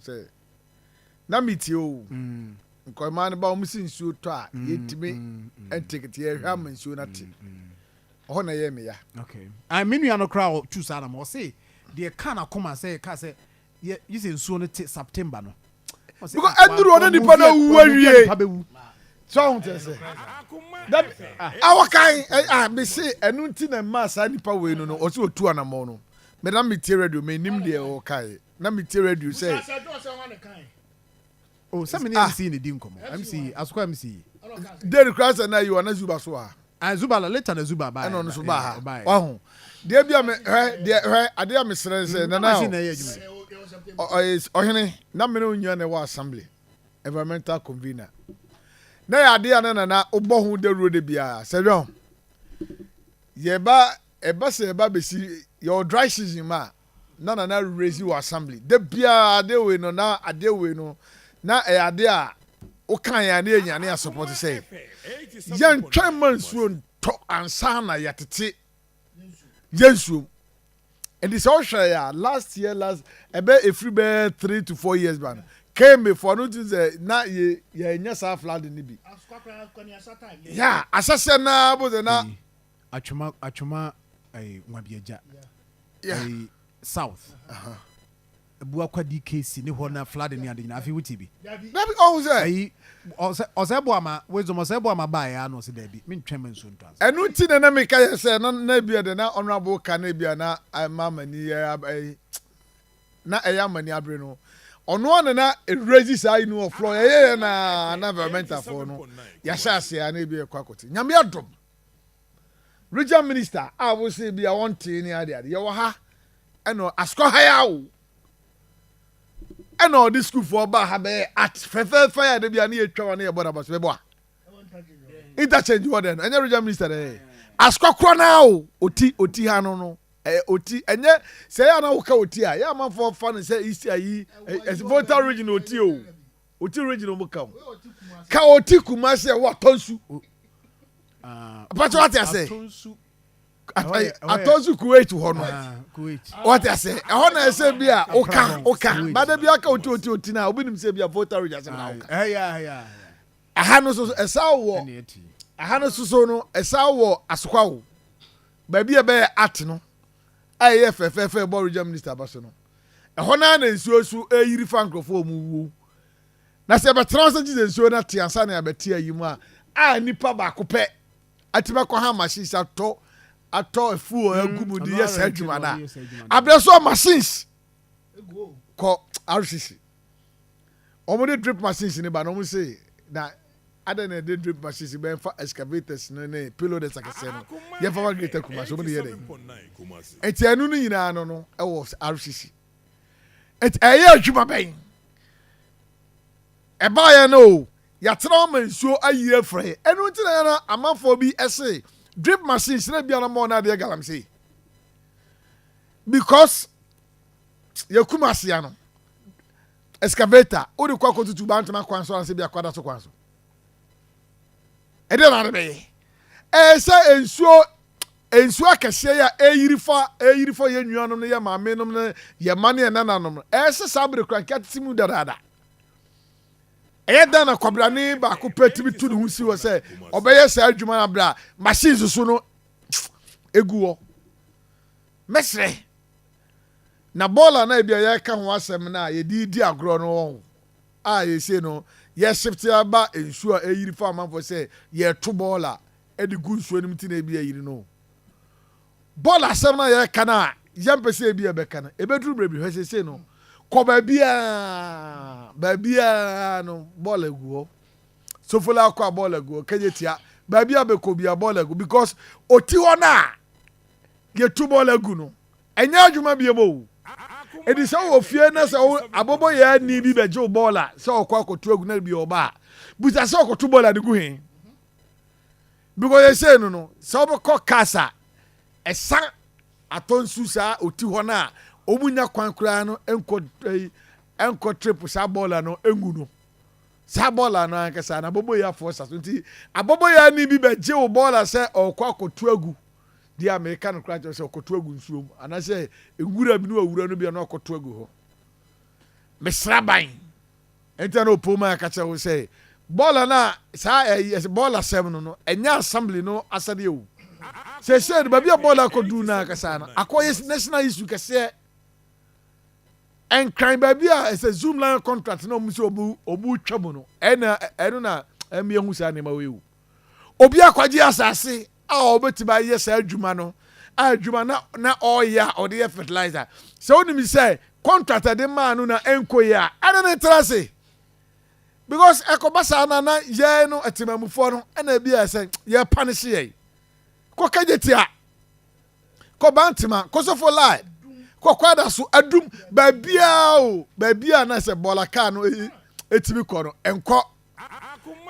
sɛ na metie o, nkɔmaa no ba, wɔn si nsuo tɔ a, yɛntumi ntekete, yɛhwɛ ama nsuo no ate. Ɔhɔ na ɛyɛ me ya. Okay, ah, me nua no koraa ɔtu saa na ma ɔse deɛ ka na kɔma sɛ ka sɛ yɛ yi sɛ nsuo no te September no. Ɔse, Because ah, ɛnuru ɔne nipa no awu awie. Nipa bɛwu. Sɛ ɔho kyerɛ sɛ dabi awɔ kan ɛ ah, mese ɛno nti na mmaa saa nipa wei no, ɔsɛ otu anammɔn no. Mɛ na metie radio, mɛ nim deɛ ɔkae na metie radio sɛ O sɛ me ne Ah. MC ne di nkɔmmɔ, MC Asokwa MC. Deri kura sɛ na yi wa na Zuba so ha. Ah, Zuba la later na Zuba baa. Ɛna ɔno so baa ha. Waho deɛ bi a me hwɛ deɛ, hwɛ adeɛ a mesrɛ sɛ nana machine o na ɛyɛ adwuma yi. Ɔyɛ ɔhene na mene onua na ɛwɔ assembly environmental convener na yɛ adeɛ a na nana wobɔ ho dawuro de biara sɛ dwɔn yɛba ɛba sɛ yɛba bɛsi yɛwɔ dry season mu a, na nana raise wɔ assembly da biara adeɛ wei no, na adeɛ wei no na ɛyɛ adeɛ a woka yɛn a ne yɛnya ne yɛasupport sɛ yɛntwɛn ma nsuo ntɔ ansa na yɛtete yɛ nsuom. Nti sɛ wohwɛ yɛ a, last year, last ɛbɛ ɛfiri bɛyɛ 3 to 4 years ba no kme fo no ti sɛ na yɛ yɛnyɛ saa flooding no bi ya ahyɛhyɛ naa bo sɛ na Atwoma Atwoma ɛyi Nwabiagya ɛyi South Abuakwa DKC ne hɔ na flood ne ade nyinaa, afei wuti bi. Dabi, ɔhu sɛ ɛyi ɔsɛ ɔsɛ bo ama Wisdom ɔsɛ bo ama baa yɛ ano ɔsɛ dɛbi mi ntwɛn ma nsuo ntɔ ansa. Ɛno nti na meka yɛ sɛ na ebia de na honorable ka na ebia na ama amani yɛ ɛyi na ɛyɛ amani abere no, ɔno ana na erezi saa yi no wɔ floor yɛyɛ yɛ na environmental foɔ no yɛahyɛ aseɛ na ebi ɛkɔ akɔte. Nyame adom, regional minister a wosɛ bi a wɔntee ne ade ade yɛwɔ ha, ɛna asokɔ ha yɛ awo, ɛna ɔde sukuufoɔ ba ha bɛyɛ art fɛfɛɛfɛ yɛ ade bi a ne yɛtwa wa ne yɛbɔ daba so bɛbɔ a interchange hɔ dɛ no, ɛnyɛ regional minister dɛ asokɔ korɔ naa o, oti ha no ɛyɛ Oti. Ɛnyɛ sɛ ɛyɛ ana woka Oti a yɛ amanfoɔ fa no sɛ East ayi ɛ Volta Region. Oti o, Oti Region mo ka o, ka Oti Kumasi ɛwɔ Atɔnsu. Apatɛ wate ase? Atɔnsu. Atɔnsu Kuwait hɔ no. Kuwait. Wate ase? Ɛhɔ na ɛsɛ bi a woka bada bi aka Oti Oti Oti na obi nim sɛ bi a Volta Region asɛm na woka. Ɛyɛ ɛyɛ. Ɛha no so ɛsa wɔ ɛna ɛti. Ɛha no soso no ɛsa wɔ Asokwa o, baabi a ɛbɛyɛ art no a ɛyɛ fɛfɛɛfɛ bɔ region minister aba so no, ɛhɔ naa na nsuo so ɛyiri fa nkurɔfoɔ a wɔn wuo. Na sɛ ɛbɛtena hɔ sɛ gye sɛ nsuo no ate ansa na yɛabɛte ayi mu a nipa baako pɛ atumi akɔ ha machines atɔ fuel agu mu de yɛ saa adwuma no a abrɛ so machines kɔ RCC, wɔn de drip machines ne ba na wɔn se na adan na yɛde drip machines bɛnfa excavators no ne payloaders akɛseɛ no yɛmfa ma Greater Kumasi, wɔn de yɛ dɛ. Nti ɛno no nyinaa no ɛwɔ RCC, nti ɛyɛ adwuma bɛn ɛbaayɛ no o, yɛatena hɔ ma nsuo ayi afra yɛ. Ɛno nti na yɛn amanfoɔ bi ɛse drip machines na bi anamɔ na adeɛ galamsey, because yɛ Kumasi ano excavator wode kɔ akɔtutu Bantama kwan so anasɛ bi akɔda so kwan so, ɛdeɛ na ade bɛyɛ ɛyɛ sɛ nsuo akɛseɛ yi a ɛyiri fa yɛn nuanom no, yɛ maame nom no, yɛ ma ne yɛ nananom no, ɛyɛ sɛ saa bere kora nka tete mu dadaada. Ɛyɛ dan na kwabrane baako pɛ tumi tu ne ho si hɔ sɛ ɔbɛyɛ saa adwuma no abere a machine soso no egu hɔ. Mɛsrɛ na bɔɔla na ebi a yɛka ho asɛm no a yɛde di agorɔ no wɔn a yɛsie no, yɛsifte aba nsuo a ɛyiri fa amanfoɔ sɛ yɛto bɔɔla ɛde gu nsuo no mu ti na ebi ayiri no. Bɔɔla asɛm no a yɛka no a yɛmpɛ sɛ ebi ɛbɛka no, ebɛduru baabi. Hwɛ sese no, kɔ baabiaa baabiaa no, bɔɔla gu hɔ. Sofola akɔ a, bɔɔla gu hɔ. Kɛnyɛ tia baabi a bɛkɔ bi a, bɔɔla gu, because oti hɔ no a yɛtu bɔɔla gu no, ɛnyɛ adwuma biem o. Ɛdi sɛ wɔ fie na sɛ wo abɔbɔ yɛ ani bi bɛgye wo bɔɔla sɛ ɔkɔ akɔto agu na bi ɔba a, busa sɛ ɔkɔto bɔɔla de gu he, because yɛsɛ no sɛ wobɛkɔ cars a ɛsa atɔ nsu saa oti hɔ no a, ɔmu nya kwan koraa no nkɔ ɛyi nkɔ trip saa bɔɔla no ngu no saa bɔɔla no ankasa na abɔbɔ yɛ afɔ sa so. Nti abɔbɔ yɛ ani bi bɛgye wo bɔɔla sɛ ɔkɔ akɔto agu deɛ a meka no koraa kyerɛ sɛ ɔkɔto agu nsuo mu anaasɛ nwura bi ne wawura no bi a na ɔkɔto agu hɔ. Mesra ban. Nti na opo ma ɛka kyerɛ wo sɛ bɔɔla no a saa ɛyi ɛsɛ bɔɔla sɛm no no ɛnyɛ assembly no asɛdeɛ o. Sɛsɛ no baabi a bɔɔla akɔdu no akasa no akɔyɛ national issue kɛseɛ. Nkran baabi a ɛsɛ Zoomlion contract na ɔmo sɛ ɔmo twa mu no, ɛna ɛno na ɛmi ehu saa nneɛma wei o. Obi akwagye asase a ɔbɛtumi ayɛ saa adwuma no a adwuma na ɔreyɛ a ɔde yɛ fertilizer, sɛ onim sɛ contract de maa no na ɛnkɔ yie a, ɛne ne tena ase, because ɛkɔba saa na yɛn no ɛtemamufoɔ no ɛna ebi a sɛ yɛ punish yɛn. Kɔ Kejetia, kɔ Bantama, kɔ Sofoline, kɔ Kwada so, Adum, baabiara o, baabiara na sɛ bɔɔla kaa no etimi kɔ no ɛnkɔ.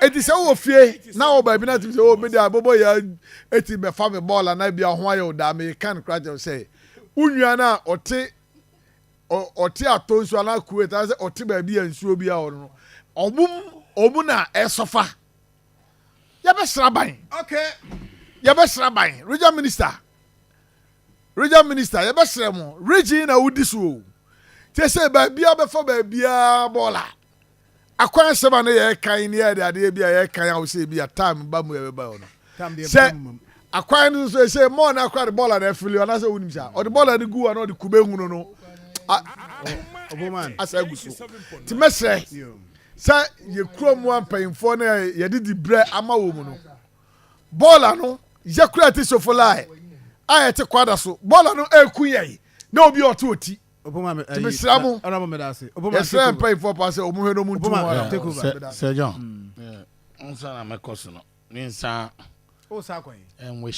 Eti sɛ wowɔ fie na wɔ baabi na timi sɛ o mi de abobɔ yɛ eti bɛfa mi bɔɔla na bi a ho ayɛ o daa mi kan kora kyerɛ sɛ wo nua na ɔte atɔ nsuo anaa Kuwait anaa sɛ ɔte baabi a nsuo bi a ɔno no ɔmo na ɛsɔfa. Yɛbɛsra ban. Yɛbɛsra ban. Regional minister, yɛbɛsrɛ mo, region na wodi so o, te sɛ baabi a bɛfa baabiara bɔɔla akwan asɛm a ne yɛrekan ne yɛde adeɛ bi a yɛrekan a wosɛ bi a time ba mu yɛbɛba hɔ no sɛ akwan no nso sɛ mɔɔ no akora de bɔɔla na afili anaasɛ wonim saa ɔde bɔɔla no gu a na ɔde kube hunu no asa agu so. Nti mɛsrɛ sɛ yɛ kurom mu mpanyinfoɔ no yɛde di brɛ ama wɔ mu no, bɔɔla no yɛ kura te Sofoline a yɛte Kwada so, bɔɔla no eku yɛn na obi a ɔte oti. Nti mesrɛ mo, yɛsrɛ mpanyinfoɔ paa sɛ ɔmo hwɛ na ɔmo ntu ho ara. Sir John, nsa na mɛkɔ so no ne nsa ɛnwish.